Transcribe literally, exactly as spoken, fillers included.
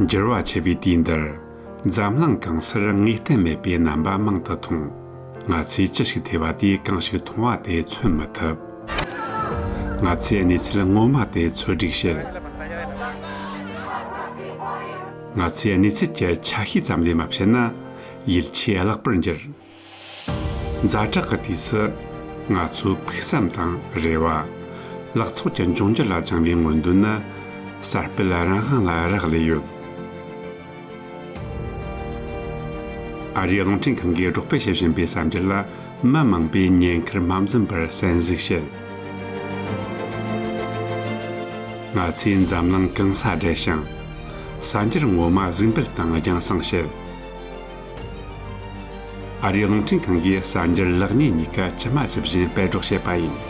འགྱུར་བ་ཆེ་བའི་དུས་འདིར། འཛམ་གླིང་གང་སར་ངེས་གཏན་མེད་པའི་རྣམ་པ་མང་དུ་མཐོང་། ང་ཚོས་ཅི་ཞིག་ཐོས་པ་དེས་གང་ཞིག་མཐོང་བ་དེ་མཚོན་མི་ཐུབ། ང་ཚོས་གནས་ཚུལ་ངོ་མ་དེ་འཚོལ་སྒྲིག་བྱེད། ང་ཚོས་གནས་ཚུལ་གྱི་ཆ་ཤས་ཙམ་ལས་མ་བཤད་ན། ཡིད་ཆེས་བརླག་པར་འགྱུར། ཛ་དྲག་གི་དུས་སུ། ང་ཚོའི་ཕུགས་བསམ་དང་རེ་བ། ལག་ཚོགས་ཀྱི་འབྱུང་འགྱུར་ལ་བཅངས་པའི་མངོན་འདོད་ནི། གསར་སྤེལ་རང་དབང་ལ་རག་ལས་ཡོད། ཨ་རིའི་རླུང་འཕྲིན་ཁང་གིས་སྒྲོག་སྤེལ་བྱེད་བཞིན་པའི་གསར་འགྱུར་ལ། མི་མང་པོས་ཉེན་ཁར་མ་འཛེམས་པར་གསན་གཟིགས་བྱེད། ང་ཚོས་འཛམ་གླིང་གང་སར་བསྒྲལ་ཞིང་། གསར་འགྱུར་ངོ་མ་གཟིགས་འབུལ་དང་རྒྱང་སྲིང་བྱེད། ཨ་རིའི་རླུང་འཕྲིན་ཁང་གིས་གསར་འགྱུར་ལེགས་ཉེས་གཉིས་ཀ་ཇི་མ་ཇི་བཞིན་སྤེལ་སྒྲོག་བྱེད་པ་ཡིན།